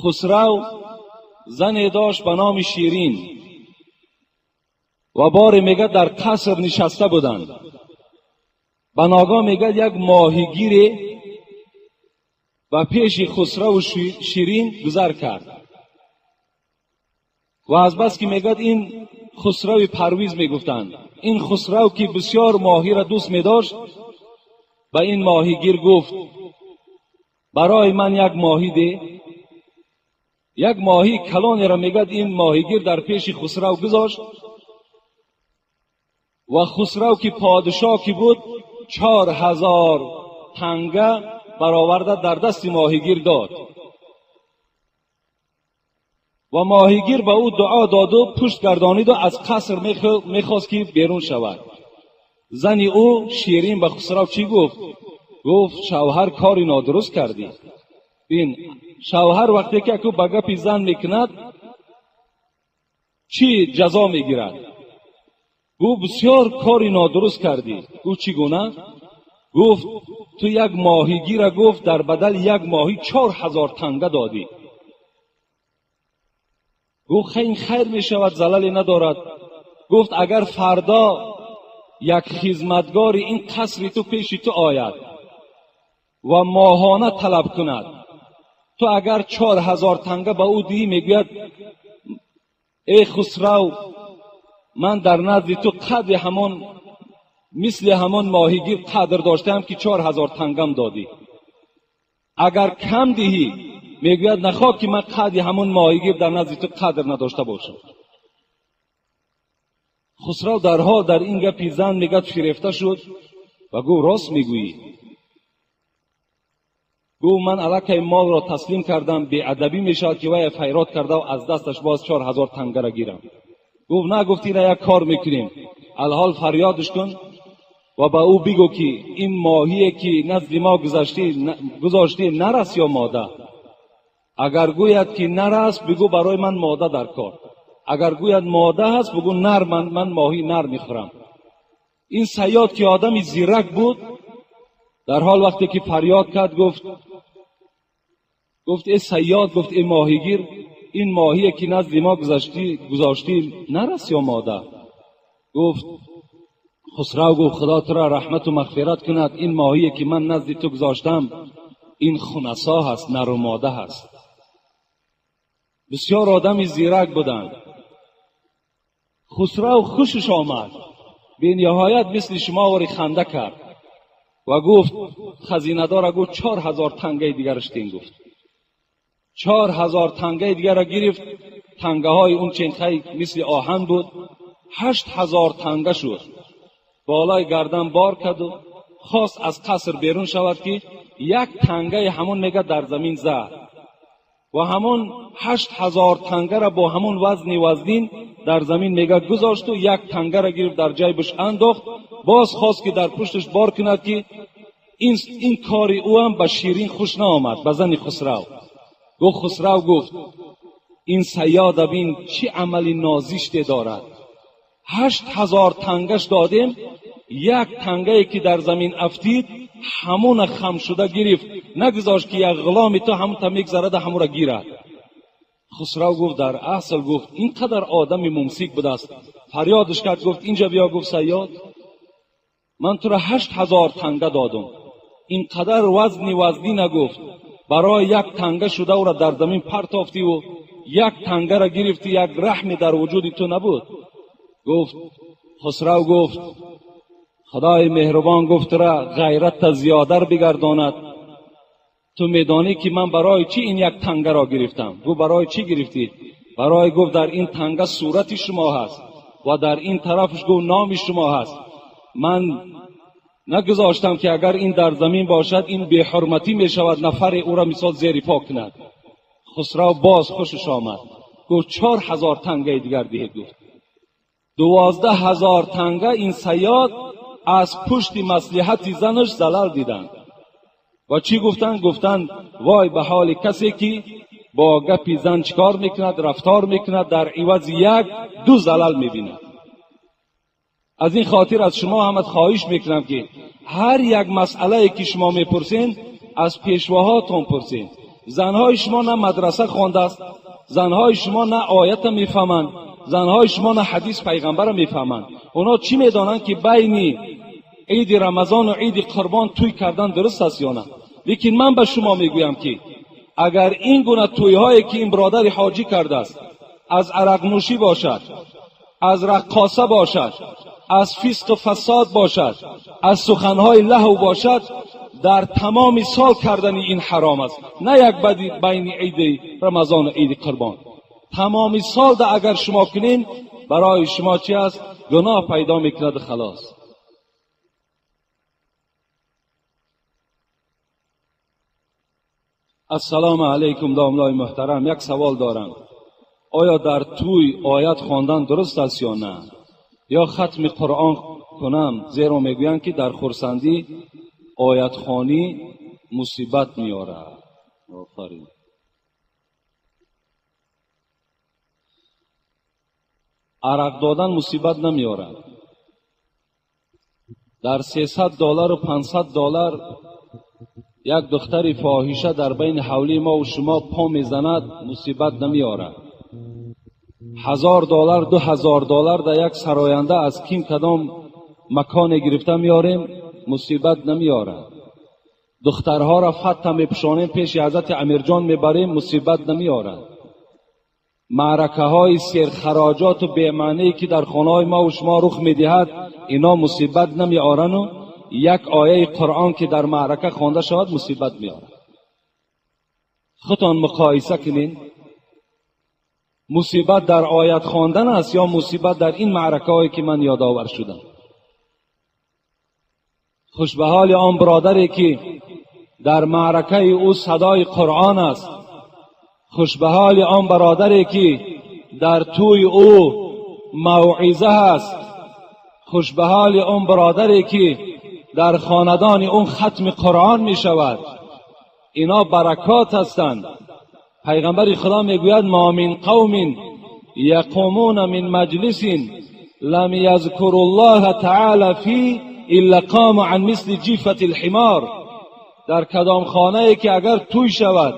Хусрав зане дошт ба номи Ширин ва боре мегӯяд дар қаср нишаста буданд. Ба ногоҳ мегӯяд як моҳигире ба пеши Хусраву Ширин гузар кард ва азбаски мегӯяд ин Хусрави Парвиз мегуфтанд, ин Хусрав ки бисёр моҳиро дӯст медошт, ба ин моҳигир гуфт: барои ман як моҳӣ деҳ. Як моҳии калонеро мегӯяд ин моҳигир дар пеши Хусрав гузошт ва Хусрав ки подшоҳ ки буд 4000 танга бароварда дар дасти моҳигир дод ва моҳигир ба ӯ дуо доду пушт гардониду аз қаср мехост ки берун шавад. Зани ӯ Ширин ба Хусрав чӣ гуфт? Гуфт: шавҳар, кори нодуруст кардӣ. Бин, шавҳар вақте ки аку ба гапи зан мекунад, чӣ ҷазо мегирад? Гуфт: бисёр кори нодуруст кардӣ. Гуфт: чӣ гуна? Гуфт: ту як моҳигира, гуфт, дар бадали як моҳӣ 4000 танга додӣ. Гуфт: ин хайр мешавад, залале надорад. Гуфт: агар фардо як хизматгори ин қасри ту пеши ту ояд ва моҳона талаб кунад, ту агар 4000 танга ба ӯ диҳӣ, мегӯяд: эй Хусрав, ман дар назди ту қадри ҳамон мисли ҳамон моҳигир қадр доштаам ки 4000 тангам додӣ. Агар кам диҳӣ, мегӯяд: нахоҳ ки ман қадри ҳамон моҳигир дар назди ту қадр надошта бошам. Хусрав дарҳол дар ин гапи зан мегӯяд фирефта шуд ва гуфт: рост мегӯӣ. Гуфт: ман аллакай молро таслим кардам, беадабӣ мешавад ки вая файрод карда аз дасташ боз 4000 тангара гирам. Гуфт: на, гуфт, ина як кор мекунем, алҳол фарёдш кун ва ба ӯ бигӯ ки ин моҳие ки назди мо гузоштӣ нар аст ё мода. Агар гӯяд ки нар аст, бигӯ барои ман мода дар кор. Агар гӯяд мода ҳаст, бигӯ нар, ман моҳӣ нар мехӯрам. Ин саёд ки одами зирак буд, дар ҳол вақте ки фарёд кард, гуфт: эй саёд, гуфт, эй моҳигир, ин моҳие ки назди мо гузоштӣ нар аст ё мода? Гуфт Хусрав, гуфт: худо туро раҳмату мағфират кунад, ин моҳие ки ман назди ту гузоштам ин хунасо ҳаст, нару мода ҳаст. Бисёр одами зирак буданд. Хусрав хушаш омад, бениҳоят мисли шумо вори ханда кард ва гуфт хазинадора, гуфт: 4000 тангаи дигараш тин. Гуфт 4000 тангаи дигарро гирифт. Тангаҳои он ченхай мисли оҳан буд, 8000 танга шуд. Болои гардан бор карду хост аз қаср берун шавад ки як тангаи ҳамон мега дар замин зад ва ҳамон 8000 тангара бо ҳамон вазни вазнин дар замин мега гузошту як тангара гирифт, дар ҷайбаш андохт. Боз хост ки дар пушташ бор кунад ки ин кори ӯ ҳам ба Ширин хуш наомад, ба зани Хусрав. Гуфт Хусрав, гуфт: ин саёда бин чӣ амали нозиште дорад. 8000 тангаш додем, як тангае ки дар замин афтид ҳамона хам шуда гирифт, нагузошт ки як ғуломи ту ҳамонта мегзарада ҳамонро гирад. Хусрав гуфт: дар асл, гуфт, ин қадар одами мумсик будааст. Фарёдш кард, гуфт: инҷа биё, гуфт, саёд, ман туро 8000 танга додум, ин қадар вазни вазнина, гуфт, барои як танга шуда ӯро дар замин партофтиву як тангара гирифтӣ, як раҳме дар вуҷуди ту набуд. Гуфт Хусрав, гуфт: худои меҳрубон, гуфт, тура ғайратта зиёдар бигардонад. Ту медонӣ ки ман барои чӣ ин як тангаро гирифтам? Гуфт: барои чӣ гирифтӣ? Барои, гуфт, дар ин танга сурати шумо ҳаст ва дар ин тарафаш, гуфт, номи шумо ҳаст. Ман нагузоштам ки агар ин дар замин бошад, ин беҳурматӣ мешавад, нафаре ӯро мисол зери по кунад. Хусрав боз хушаш омад, гуфт: 4000 тангаи дигар диҳед. Гуфт 12000 танга ин саёд аз пушти маслиҳати занаш залал диданд. Ва чӣ гуфтанд? Гуфтанд: вой ба ҳоли касе ки бо гапи зан чикор мекунад, рафтор мекунад, дар ивази як ду залал мебинад. Аз ин хотир аз шумо ҳамат хоҳиш мекунам ки ҳар як масъалае ки шумо мепурсен, аз пешвоҳотон пурсен. Занҳои шумо на мадраса хондааст, занҳои шумо на оята мефаҳманд, занҳои шумо на ҳадис пайғамбара мефаҳманд. Онҳо чӣ медонанд ки байни иди Рамазону иди Қурбон тӯй кардан дуруст аст ё на? Лекин ман ба шумо мегӯям ки агар ин гуна тӯйҳое ки ин бародари ҳоҷӣ кардааст аз арақнӯшӣ бошад, аз раққоса бошад, аз фисқу фасод бошад, аз суханҳои лаҳв бошад, дар тамоми сол кардани ин ҳаром аст. На як байни иди Рамазону иди Қурбон. Тамоми сол да агар шумо кунин, барои шумо чи аст? Гуноҳ пайдо мекунад халос. Ассалому алайкум домлои муҳтарам, як савол дорам. Оё дар тӯй оят хондан дуруст аст ё на? Ё хатми Қуръон кунам, зеро мегӯянд ки дар хурсандӣ оятхонӣ мусибат меорад. Офарин. Арақ додан мусибат намеорад. Дар $300 500 як духтари фоҳиша дар байни ҳавлии мо ва шумо по мезанад, мусибат намеорад. $1000 $2000 дар як сароянда аз ким кадом маконе гирифта меорем, мусибат намеорад. Духтарҳоро фатта мепӯшонем, пеши ҳазрати Амирҷон мебарем, мусибат намеорад. Маъракаҳои серхароҷоту бемаъние ки дар хонаҳои мо ва шумо рух медиҳад, ино мусибат намеорану як ояи Қуръон ки дар маърака хонда шавад мусибат меорад. Худтон муқоиса кунед, мусибат дар оят хондан аст ё мусибат дар ин маъракаҳое ки ман ёдовар шудам? Хуш ба ҳоли он бародаре ки дар маъракаи ӯ садои Қуръон аст. Хуш ба ҳоли он бародаре ки дар тӯи ӯ мавъиза ҳаст. Хуш ба ҳоли он бародаре ки дар хонадони он хатми Қуръон мешавад. Ино баракот ҳастанд. Пайғамбари Худо мегӯяд: ма мин қавмин яқумуна мин маҷлисин лам язкуру ллоҳа таъала фи илла қому ан мисли ҷифати лҳимор. Дар кадом хонае ки агар тӯй шавад,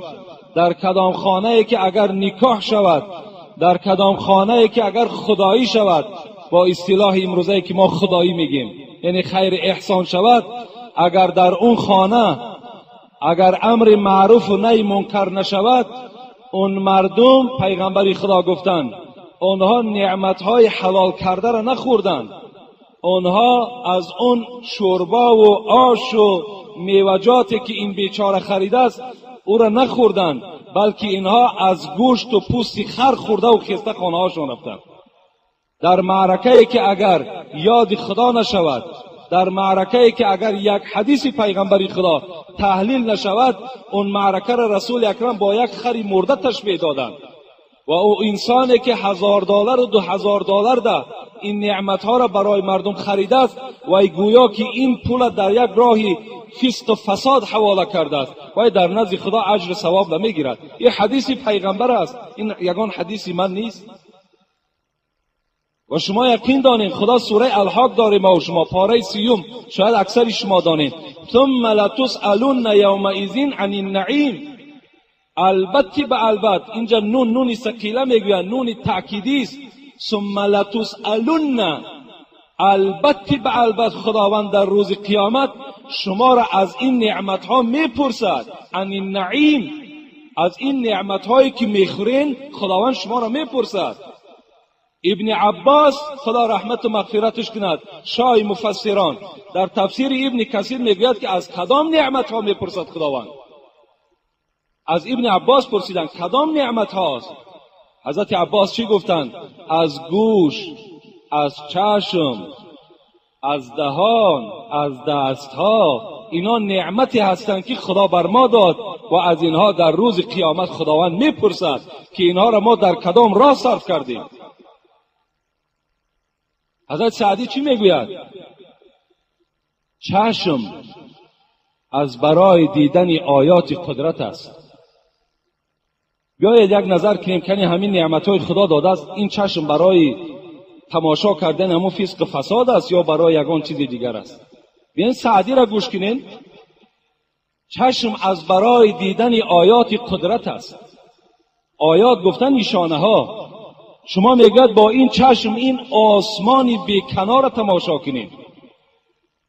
дар кадом хонае ки агар никоҳ шавад, дар кадом хонае ки агар худоӣ шавад, бо истилоҳи имрӯзае ки мо худоӣ мегӯем, яъне хайри эҳсон шавад, агар дар он хона агар амри маъруфу наҳи мункар нашавад, он мардум, пайғамбари Худо гуфтанд, онҳо неъматҳои ҳалол кардаро нахӯрданд, онҳо аз он шӯрбову ошу меваҷоте ки ин бечора харидааст ӯро нахӯрданд, балки инҳо аз гӯшту пӯсти хар хӯрдаву хеста хонаҳошон рафтанд. Дар маъракае ки агар ёди Худо нашавад, дар маъракае ки агар як ҳадиси пайғамбари Худо таҳлил нашавад, он маъракаро Расули Акрам бо як хари мурда ташбеҳ доданд. Ва ӯ инсоне ки $1000 $2000 да ин неъматҳоро барои мардум харидааст, вай гӯё ки ин пула дар як роҳи фисқу фасод ҳавола кардааст, вай дар назди Худо аҷру савоб намегирад. Ин ҳадиси пайғамбар аст, ин ягон ҳадиси ман нест. Ва шумо яқин донед, Худо сураи Алҳоқ дорем мо шумо, пораи сиюм, шояд аксари шумо донед. Сумма латусъалунна явмаизин ани наим. Албатти ба албат, инҷа нун, нуни сақила мегӯянд, нуни таъкидист. Сумма латусъалунна, албатти ба албат Худованд дар рӯзи қиёмат шуморо аз ин неъматҳо мепурсад. Ани наим, аз ин неъматҳое ки мехӯрен Худованд шуморо мепурсад. Ибни Аббос, Худо раҳмату мағфираташ кунад, шоҳи муфассирон, дар тафсири Ибни Касир мегӯяд ки аз кадом неъматҳо мепурсад Худованд? Аз Ибни Аббос пурсиданд кадом неъматҳост? Ҳазрати Аббос чӣ гуфтанд? Аз гӯш, аз чашм, аз даҳон, аз дастҳо. اینا نعمتی هستند که خدا بر ما داد و از اینها در روز قیامت خداوند میپرسد که اینها را ما در کدام راه صرف کردیم. حضرت سعدی چی میگوید؟ چشم از برای دیدن آیات قدرت است. بیایید یک نظر کنیم که همین نعمتهای خدا داده است، این چشم برای تماشا کردن همون فسق فساد است یا برای یگان چیز دیگر است؟ بیاین سعدی را گوش کنین. چشم از برای دیدن آیات قدرت است. آیات گفتن نشانه ها. شما میگوید با این چشم این آسمانی بی کنار تماشا کنید.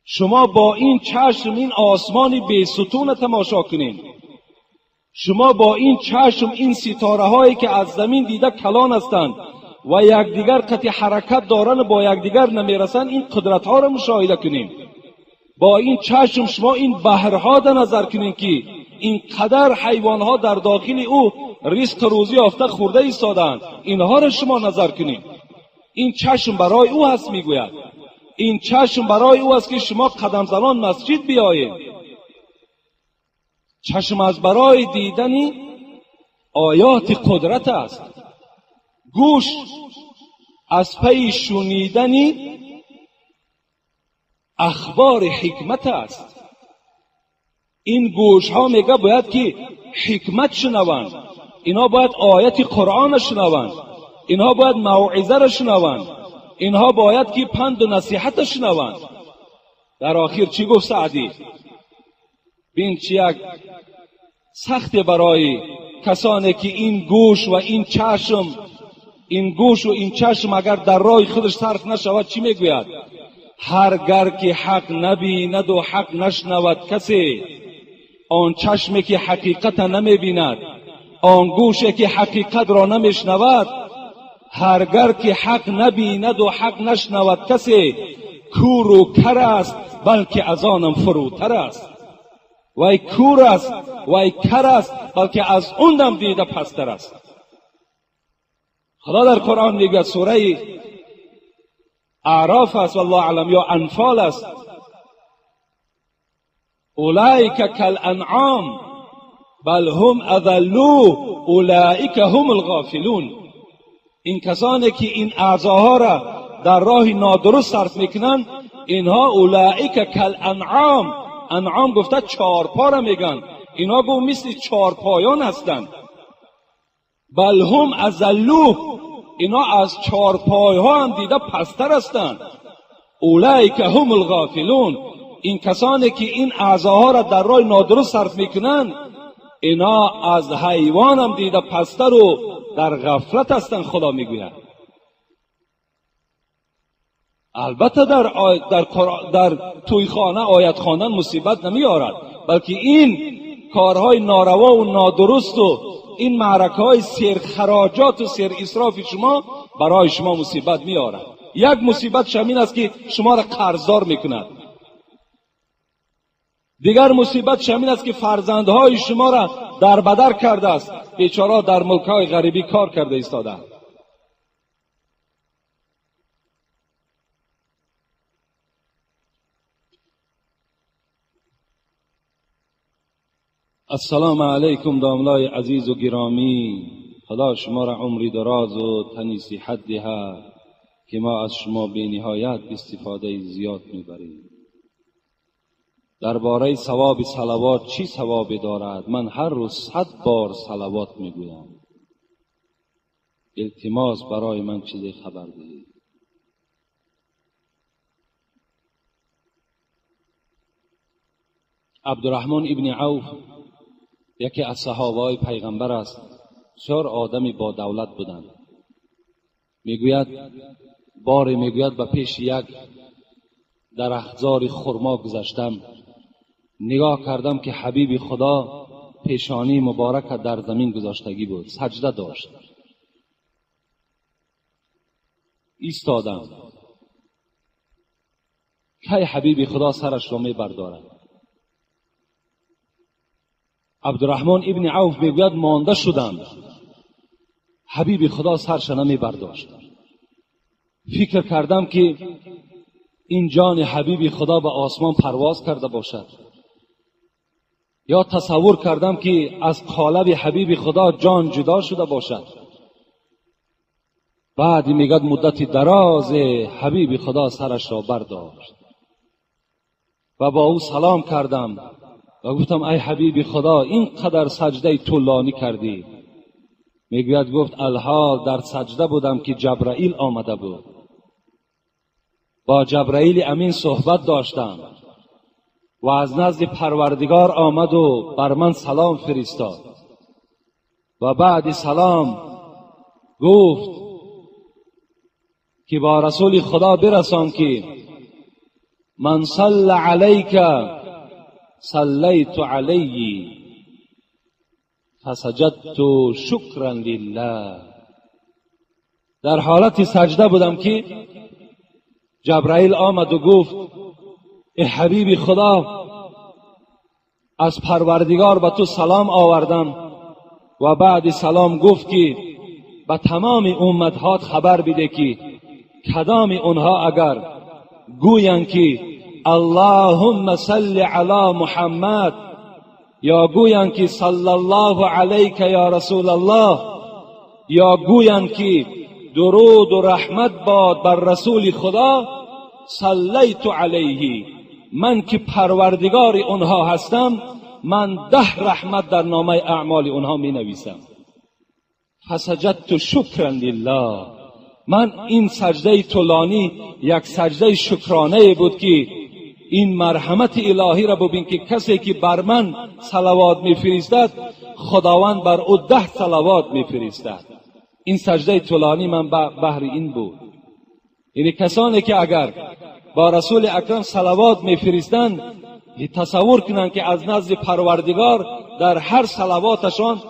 شما با این چشم این آسمانی بی ستون تماشا کنید. شما با این چشم این ستاره هایی که از زمین دیده کلان هستند و یکدیگر قطع حرکت دارن و با یکدیگر نمیرسند، این قدرت ها را مشاهده کنید. با این چشم شما این بحرها در نظر کنید که این قدر حیوان ها در داخل او رزق روزی یافته خورده ایستادند، اینها را شما نظر کنید. این چشم برای او هست. میگوید این چشم برای او است که شما قدم زنان مسجد بیایید. چشم از برای دیدن آیات قدرت است. گوش از پی شنیدن اخبار حکمت است. این گوش ها میگه باید که حکمت شنوند، اینها باید آیت قرآن شنوند، اینها باید موعظه را شنوند، اینها باید که پند و نصیحت شنوند. در آخر چی گفت سعدی؟ بین چی یک سخت برای کسانی که این گوش و این چشم، این گوش و این چشم اگر در راه خودش صرف نشود چی میگوید؟ هرگر که حق نبیند و حق نشنود کسی، آن چشمی که حقیقت نمیبیند، آن گوشی که حقیقت را نمیشنود، هرگر که حق نبیند و حق نشنود کسی، کور و کر است بلکه از آنم فروتر است. وای کور است، وای کر است، بلکه از اونم دیده پستر است. خدا در قرآن میگوید، سوره اعراف است والله اعلم یا انفال است، اولئک کالانعام بل هم اضلوا اولئک هم الغافلون. این کسانی که این اعضاها را در راه نادرست صرف میکنند، اینها اولئک کالانعام، انعام گفته چارپا را میگن، اینها گفت مثل چارپایان هستند. بل هم اضلوا، اینا از چارپای ها هم دیده پستر هستند. اولئک هم الغافلون، این کسانی که این اعضاها را در راه نادرست صرف میکنند، اینا از حیوان هم دیده پستر و در غفلت هستند. خدا میگوید البته در توی خانه آیت خواندن مصیبت نمیارد، بلکه این کارهای ناروا و نادرست و این معرکه های سیر خراجات و سیر اسراف شما برای شما مصیبت میارد. یک مصیبت شمین است که شما را قرضدار میکند. دیگر مصیبت شمین است که فرزندهای شما را در بدر کرده است، بیچاره در ملک‌های غریبی کار کرده ایستادند. السلام علیکم داملای عزیز و گرامی، خدا شما را عمری دراز و تنی صحت دهد که ما از شما بی نهایت استفاده زیاد میبریم. درباره ثواب صلوات چی ثوابی دارد؟ من هر روز 100 بار صلوات میگویم. التماس برای من چیزی خبر دهید. عبدالرحمن ابن عوف یکی از صحابه پیغمبر است، بسیار آدمی با دولت بودند. میگوید باری میگوید به پیش یک درختزار خرما گذشتم، نگاه کردم که حبیب خدا پیشانی مبارک در زمین گذاشتگی بود، سجده داشت. ایستادم کی حبیب خدا سرش را می بردارد. عبدالرحمن ابن عوف میگوید مانده شدم، حبیب خدا سرش نمی برداشت. فکر کردم که این جان حبیب خدا به آسمان پرواز کرده باشد، یا تصور کردم که از قالب حبیب خدا جان جدا شده باشد. بعد میگد مدت دراز حبیب خدا سرش را برداشت و با او سلام کردم و گفتم ای حبیب خدا، اینقدر سجده طولانی کردی. میگوید گفت الحال در سجده بودم که جبرائیل آمده بود، با جبرائیل امین صحبت داشتم. و از نزد پروردگار آمد و بر من سلام فرستاد و بعد سلام گفت که با رسول خدا برسان که من صل علیک صلیت علیه فسجدت شکرا لله. در حالت سجده بودم که جبرائیل آمد و گفت ای حبیب خدا، از پروردگار به تو سلام آوردم. و بعد سلام گفت که به تمام امتهات خبر بده که کدام اونها اگر گویند که اللهم صل علی محمد یا گویند که صلی الله علیک یا رسول الله یا گویند که درود و رحمت باد بر رسول خدا، صلیت علیه، من که پروردگار اونها هستم، من 10 رحمت در نامه اعمال اونها می نویسم. فسجدت شکرا لله. من این سجده طولانی یک سجده شکرانه بود که این مرحمت الهی را ببین که کسی که بر من صلوات میفرستد خداوند بر او 10 صلوات میفرستد. این سجده طولانی من بهر این بود. یعنی کسانی که اگر با رسول اکرم صلوات میفرستند تصور کنند که از نزد پروردگار در هر صلواتشان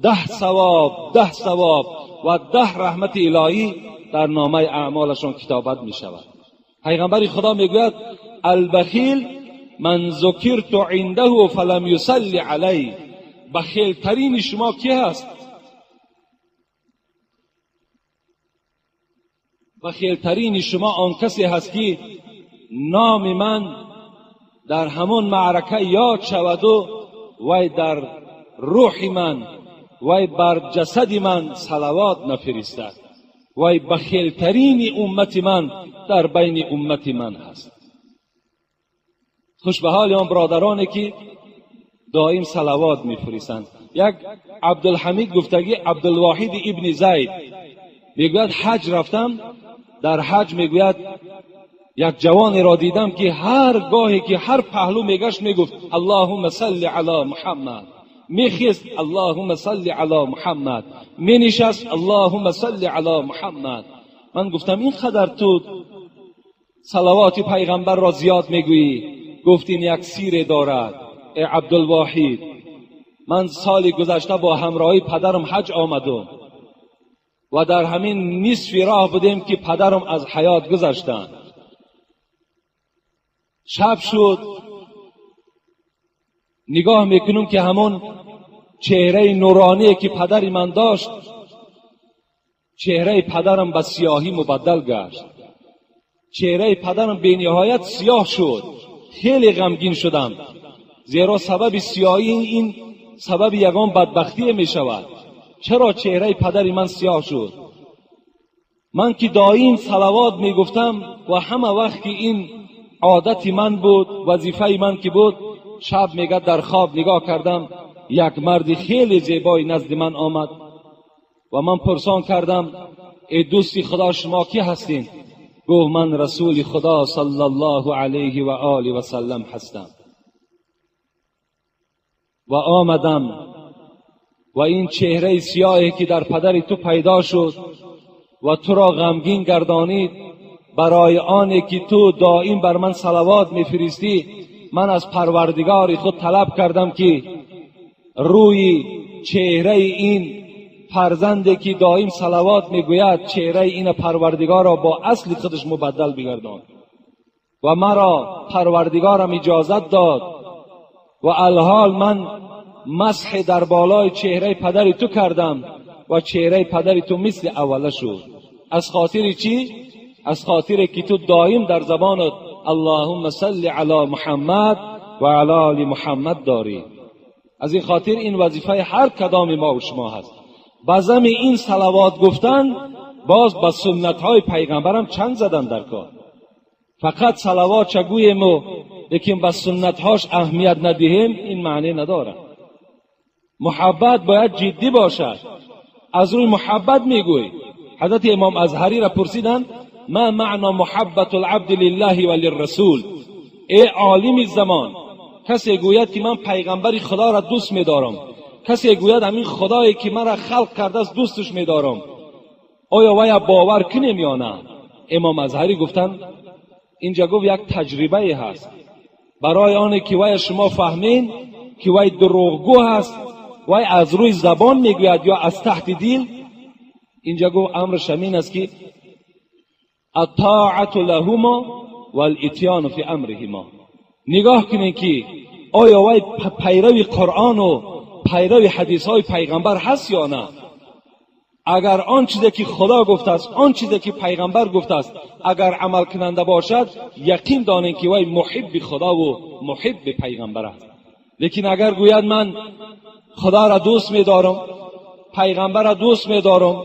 10 ثواب، 10 ثواب و 10 رحمت الهی در نامه اعمالشان کتابت می شود. پیغمبر خدا میگوید البخیل من ذکرت عنده فلم یصلی علی. بخیل ترین شما کی هست؟ بخیل ترین شما آن کسی هست که نام من در همون معرکه یاد شود و وی در روح من وی بر جسد من صلوات نفرستد. وی بخیلترین امت من در بین امت من هست. خوش به حال آن برادرانی که دائم صلوات میفرستند. یک عبدالحمید گفتگی عبدالواحد ابن زید میگوید حج رفتم، در حج میگوید یک جوانی را دیدم که هر گاهی که هر پهلو میگشت میگفت اللهم صل علی محمد، میخیست اللهم صل علی محمد، مینشست اللهم صل علی محمد. من گفتم این قدر تو صلوات پیغمبر را زیاد میگویی؟ گفت این یک سیره دارد ای عبدالواحد. من سال گذشته با همراهی پدرم حج آمدم و در همین نصف راه بودیم که پدرم از حیات گذشتند. شب شد، نگاه میکنم که همون چهره نورانی که پدر من داشت، چهره پدرم به سیاهی مبدل گشت. چهره پدرم به نهایت سیاه شد. خیلی غمگین شدم، زیرا سبب سیاهی این سبب یگان بدبختی می شود. چرا چهره پدر من سیاه شد؟ من که دائم صلوات می گفتم و همه وقت که این عادت من بود، وظیفه من که بود، شب میگه در خواب نگاه کردم یک مرد خیلی زیبای نزد من آمد و من پرسان کردم ای دوستی خدا شما کی هستین؟ گفت من رسول خدا صلی الله علیه و آله و سلم هستم و آمدم و این چهره سیاهی که در پدر تو پیدا شد و تو را غمگین گردانید، برای آنی که تو دائم بر من صلوات میفرستی، من از پروردگار خود طلب کردم که روی چهره این فرزندی که دائم صلوات میگوید، چهره این پروردگار را با اصل خودش مبدل بگردان. و مرا پروردگارم اجازت داد و الحال من مسح در بالای چهره پدر تو کردم و چهره پدر تو مثل اوله شد. از خاطر چی؟ از خاطر که تو دائم در زبانت اللهم صل علی محمد و علی آل محمد داری. از این خاطر این وظیفه هر کدام ما و شما هست. بزم این صلوات گفتن باز با سنت های پیغمبرم چند زدن در کار. فقط صلوات چگویم و لیکن با سنت هاش اهمیت ندهیم، این معنی نداره. محبت باید جدی باشد. از روی محبت میگوی. حضرت امام ازهری را پرسیدند ما معنا محبت العبد لله و للرسول، ای عالم زمان، کسی گوید که من پیغمبر خدا را دوست میدارم، کسی گوید همین خدایی که مرا خلق کرده است دوستش میدارم، آیا وی باور کنیم یا نه؟ امام ازهری گفتن اینجا گفت یک تجربه هست برای آنه که وی شما فهمین که وی دروغگو هست، وی از روی زبان میگوید یا از تحت دل. اینجا گفت امرش همین است که الطاعة لهما والاتیان فی امرهما. نگاه کنین که آیا وی پیرو قرآن و پیرو حدیث های پیغمبر هست یا نه. اگر آن چیزی که خدا گفته است، آن چیزی که پیغمبر گفته است، اگر عمل کننده باشد، یقین دانین که وی محب خدا و محب پیغمبر است. لیکن اگر گوید من خدا را دوست می‌دارم، پیغمبر را دوست می‌دارم،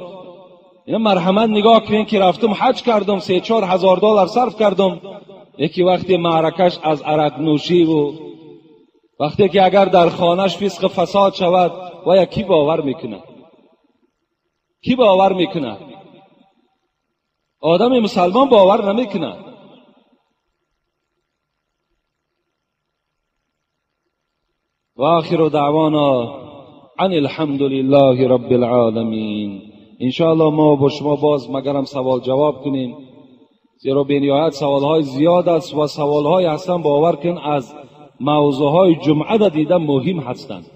اینا مرحمت نگاه کنین که رفتم حج کردم، 3-4 هزار دلار صرف کردم، یکی وقتی معرکش از عرق نوشی و وقتی که اگر در خانهش فسق فساد شود، و کی باور میکنه؟ کی باور میکنه؟ آدم مسلمان باور نمیکنه. و آخر دعوانا عن الحمد لله رب العالمین. انشاءالله ما با شما باز مگرم سوال جواب کنیم، زیرا بینهایت سوالهای زیاد است و سوالهای هستن باور کن از موضوعهای جمعه را دیده مهم هستند.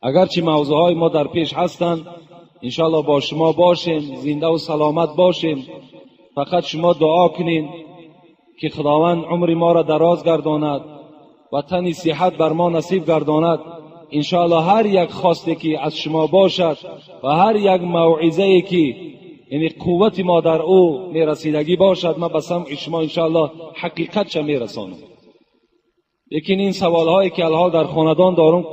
اگرچه موضوعهای ما در پیش هستند، انشاءالله با شما باشیم، زنده و سلامت باشیم. فقط شما دعا کنین که خداوند عمر ما را دراز گرداند و تن صحت بر ما نصیب گرداند. انشاءالله هر یک خواسته که از شما باشد و هر یک موعظه که یعنی قوت ما در او میرسیدگی باشد، ما به سمع شما انشاءالله حقیقت چه میرسانم. لیکن این سوال هایی که الحال در خاندان دارم،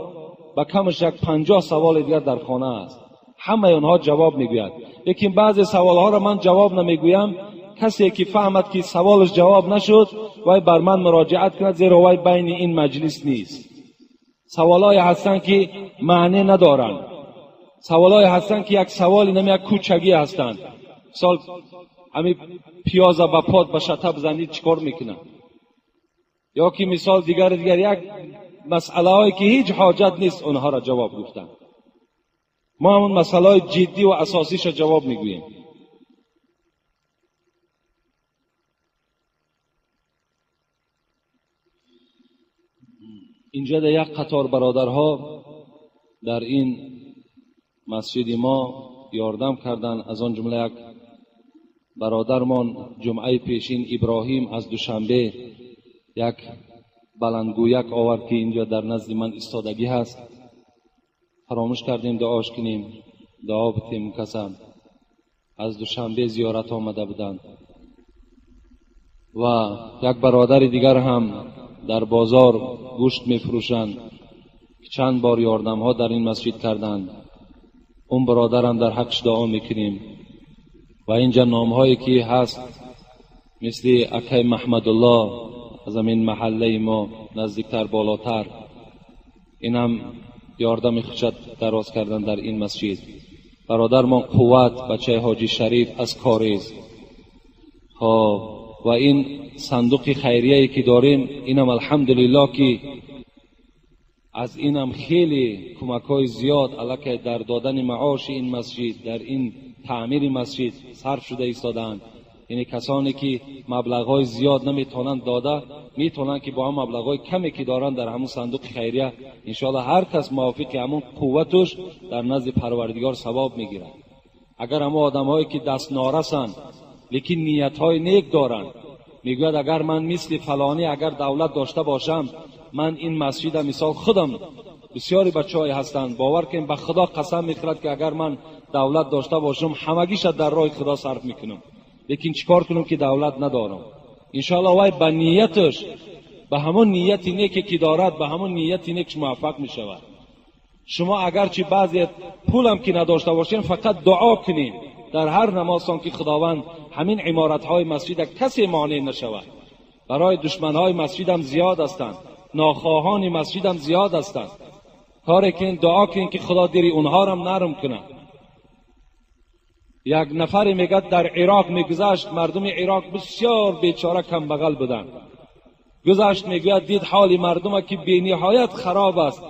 به کمش یک 50 سوال دیگر در خانه است، همه آنها جواب میگوید. لیکن بعضی سوال ها را من جواب نمیگویم، کسی که فهمد که سوالش جواب نشد وی بر من مراجعت کند، زیرا وی بین این مجلس نیست. سوالای هستند که معنی ندارند، سوالای هستند که یک سوالی نمی یک کوچگی هستند. مثال همین پیاز به پاد به شطه بزنید چیکار میکنه، یا که مثال دیگر یک مسئله هایی که هیچ حاجت نیست اونها را جواب گفتن. ما همون مسئله های جدی و اساسیش را جواب میگوییم. اینجا در یک قطار برادرها در این مسجد ما یاردم کردن، از آن جمله یک برادرمان جمعه پیشین ابراهیم از دوشنبه یک بلندگویک آورد که اینجا در نزد من ایستادگی هست. فراموش کردیم دعاش کنیم، دعا بتیم. کسان از دوشنبه زیارت آمده بودند. و یک برادر دیگر هم در بازار گوشت میفروشند که چند بار یاردم ها در این مسجد کردند. اون برادرم در حقش دعا میکنیم. و اینجا نام هایی که هست مثل اکای محمدالله از همین محله ما نزدیکتر بالاتر، اینم یاردم خوشت دراز کردن در این مسجد. برادرمان قوت بچه حاجی شریف از کاریز. خب و این صندوق خیریه که داریم، اینم الحمدلله که از اینم خیلی کمک های زیاد علاکه در دادن معاش این مسجد، در این تعمیر مسجد صرف شده ایستادند. یعنی کسانی که مبلغ های زیاد نمیتونند داده، میتونند که با هم مبلغ های کمی که دارند در همون صندوق خیریه انشاءالله هر کس موافق همون قوتش در نزد پروردگار ثواب میگیرد. اگر همون آدم هایی که دست نارسند لیکن نیت های نیک دارند، میگوید اگر من مثل فلانی اگر دولت داشته باشم، من این مسجد مثال خودم، بسیاری بچه‌های هستند باور کنید به خدا قسم میخورد که اگر من دولت داشته باشم همگیش در راه خدا صرف میکنم، لیکن چیکار کنم که دولت ندارم. انشاءالله وای به نیتش، به همون نیت نیکی که دارد، به همون نیت نیکش موفق میشود. شما اگرچه بعضی پولم که نداشته باشین، فقط دعا کنین در هر نمازتان که خداوند همین عمارت‌های مسجد کسی مانع نشود. برای دشمن‌های مسجد هم زیاد هستند، ناخواهان مسجد هم زیاد هستند. کار کنین، دعا کنین که خدا دلی اونها را هم نرم کنه. یک نفری میگه در عراق میگذشت، مردم عراق بسیار بیچاره کم بغل بودند. گذشت میگوید دید حال مردم که بی نهایت خراب است،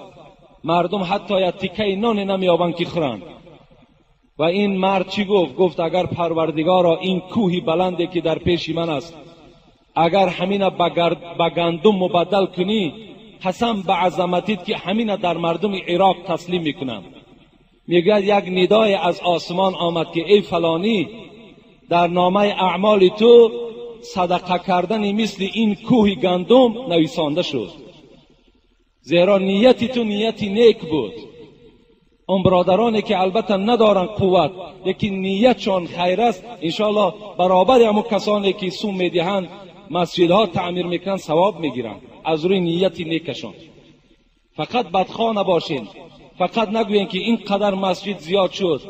مردم حتی یک تیکه نان نمیابند که خورند. و این مرد چی گفت؟ گفت اگر پروردگارا این کوهی بلندی که در پیش من است اگر همین به گندم مبدل کنی، قسم به عظمتیت که همین در مردم عراق تسلیم میکنم. میگوید یک ندای از آسمان آمد که ای فلانی، در نامه اعمال تو صدقه کردن مثل این کوه گندم نویسانده شد، زیرا نیت تو نیت نیک بود. اون برادرانی که البته ندارن قوت لیکن نیتشان خیر است، انشاءالله برابر همون کسانی که سوم میدهند، مسجدها تعمیر میکنن، ثواب میگیرن از روی نیت نیکشان. فقط بدخواه نباشین، فقط نگویین که این قدر مسجد زیاد شد،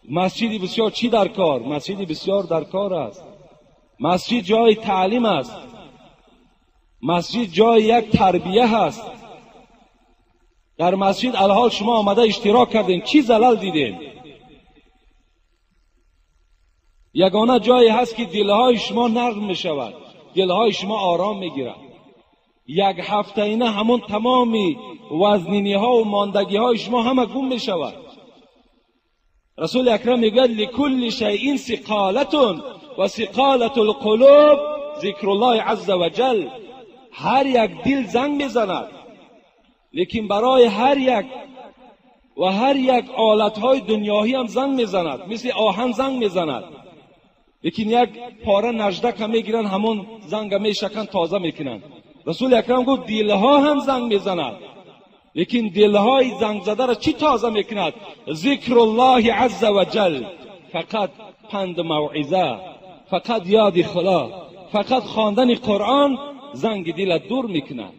مسجدی بسیار چی در کار؟ مسجدی بسیار در کار است. مسجد جای تعلیم است، مسجد جای یک تربیه است. در مسجد الحال شما آمده اشتراک کردین، چی زلل دیدین؟ یگانه جایی هست که دلهای شما نرم می شود، دلهای شما آرام می گیرد. یک هفته اینه همون تمامی وزنینی ها و ماندگی های شما همه گم می شود. رسول اکرم میگوید لکل شیء ثقالة و ثقالة القلوب ذکر الله عز وجل. هر یک دل زنگ میزند، لیکن برای هر یک و هر یک آلتهای دنیایی هم زنگ میزند، مثل آهن زنگ میزند، لیکن یک پاره نژدک هم میگیرن، همون زنگ میشکن تازه میکنن. رسول اکرم گفت دلها هم زنگ میزند، لیکن دلهای زنگ زده را چی تازه میکند؟ ذکر الله عز وجل. فقط پند موعظه، فقط یاد خدا، فقط خواندن قرآن زنگ دل دور میکند.